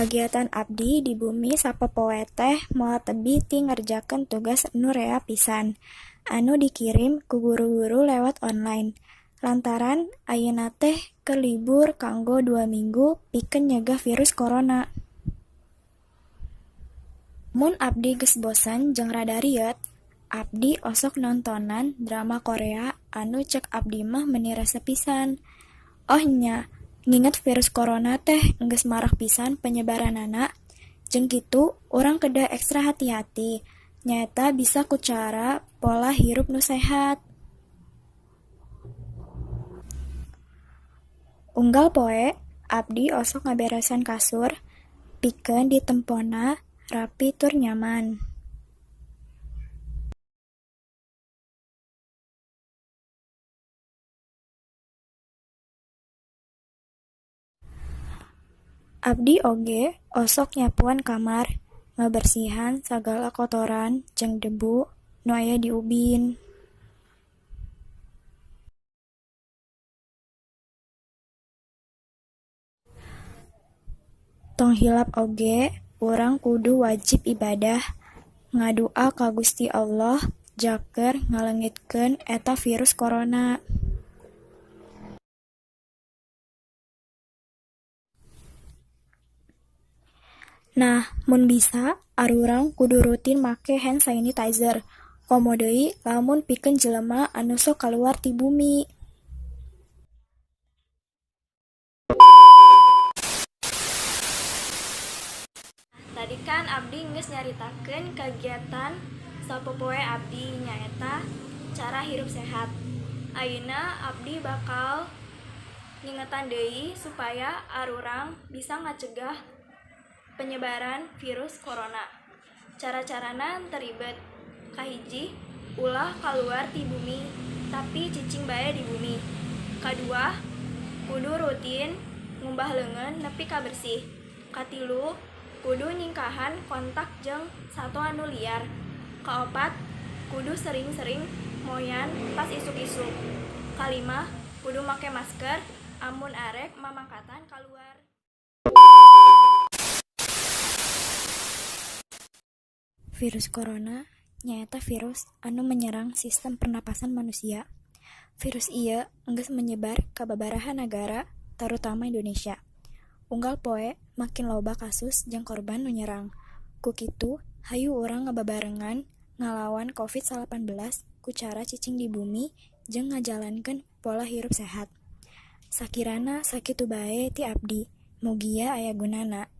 Kagiatan abdi di bumi sapopoe teh moal tebih ti ngerjakeun tugas nu rea pisan, anu dikirim ku guru-guru lewat online. Lantaran ayeuna teh keur libur kanggo 2 minggu pikeun nyegah virus korona. Mun abdi geus bosen jeung rada rieut, abdi osok nontonan drama Korea anu cek abdi mah meuni resep pisan. Oh nya, nginget virus korona teh geus marak pisan penyebarannana, jeung kitu urang kedah ekstra hati-hati, nyaeta bisa ku cara pola hirup nu sehat. Unggal poe, abdi osok ngaberesan kasur, pikeun ditempona rapi tur nyaman. Abdi oge osok nyapuan kamar, ngabersihan sagala kotoran jeung debu nu aya di ubin. Tong hilap oge urang kudu wajib ibadah, ngadua ka Gusti Alloh jaker ngaleungitkeun eta virus korona. Nah, mun bisa arurang kudu rutin make hand sanitizer, komo deui lamun pikeun jelema anu sok kaluar ti bumi. Tadi kan abdi geus nyaritakeun kagiatan sapopoe abdi, nyaeta cara hirup sehat. Ayeuna abdi bakal ngingetan deui supaya arurang bisa ngacegah penyebaran virus korona. Cara-carana teu ribet. Kahiji, ulah kaluar ti bumi, tapi cicing bae di bumi. Kadua, kudu rutin ngumbah leungeun nepi ka bersih. Katilu, kudu nyingkahan kontak jeung sato anu liar. Kaopat, kudu sering-sering moyan pas isuk-isuk. Kalima, kudu make masker amun arek mamangkatan kaluar. Virus korona nyaeta virus anu menyerang sistem pernapasan manusia. Virus ieu enggeus menyebar ka babaraha nagara, tarutama Indonesia. Unggal poe makin loba kasus jeung korban nu nyerang. Ku kitu, hayu urang ngababarengan ngalawan Covid-19 ku cara cicing di bumi jeung ngajalankeun pola hirup sehat. Sakirana sakitu bae ti abdi, mugia aya gunana.